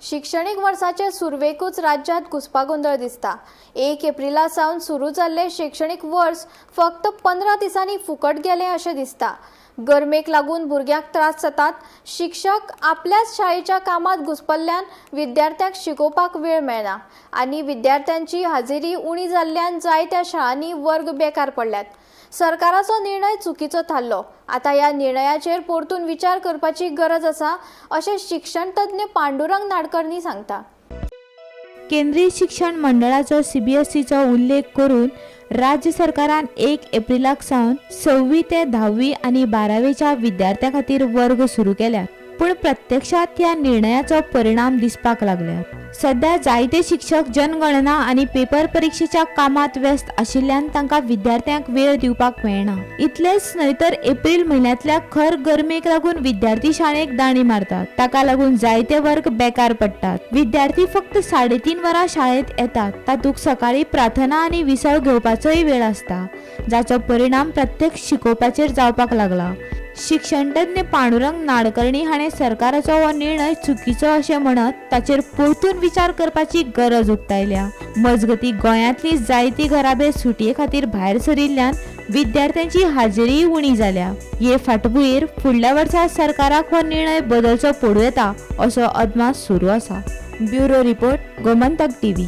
शिक्षणीक वर्साचे सुरवेकूच राज्यांत घुस्पागोंदळ दिसता. 1 एप्रिला सावन सुरू जाल्लें शिक्षणीक वर्स फक्त 15 दिसांनी फुकट गेलें अशें दिसता. गरमेक लागून भुरग्यांक त्रास जातात. शिक्षक आपल्याच शाळेच्या कामांत घुस्पल्ल्यान विद्यार्थ्यांक शिकोवपाक वेळ मेळना आनी विद्यार्थ्यांची हाजेरी उणी जाल्ल्यान जायत्या शाळांनी वर्ग बेकार पडल्यात. सरकाराचो निर्णय चुकीचो थारलो. आतां ह्या निर्णयाचेर परतून विचार करपाची गरज आसा अशें शिक्षणतज्ञ पांडुरंग नाडकर्णी सांगता. केंद्रीय शिक्षण मंडळाचो सीबीएसईचो उल्लेख करून राज्य सरकारान 1 एप्रिलाक सावन 6वी ते 10वी आनी 12वेच्या विद्यार्थ्यां खातीर वर्ग सुरू केल्यात, पूण प्रत्यक्षात ह्या निर्णयाचो परिणाम दिसपाक लागल्यात. सध्या जायते शिक्षक जनगणना आनी पेपर परिक्षेच्या कामात व्यस्त आशिल्ल्यान तांकां विद्यार्थ्यांक वेळ दिवपाक मेळना. इतलेंच न्हय तर एप्रिल म्हयन्यांतल्या खर गरमेक लागून विद्यार्थी शाळेक दाणी मारतात. ताका लागून जायते वर्ग बेकार पडटात. विद्यार्थी फक्त 3.5 वरां शाळेंत येतात. तातूंत सकाळी प्रार्थना आनी विसव घेवपाचोय वेळ आसता, जाचो परिणाम प्रत्यक्ष शिकोवपाचेर जावपाक लागला. शिक्षणतज्ञ पांडुरंग नाडकर्णी हाणें सरकाराचो हो निर्णय चुकीचो अशें म्हणत ताचेर परतून विचार करपाची गरज उक्तायल्या. मजगतीं, गोंयांतली जायती घराबे सुटये खातीर भायर सरिल्ल्यान विद्यार्थ्यांची हाजेरीय उणी जाल्या. हे फाटभुंयेर फुडल्या वर्सा सरकाराक हो निर्णय बदलचो पडूं येता असो अदमास सुरू आसा. Bureau report, Gomantak TV.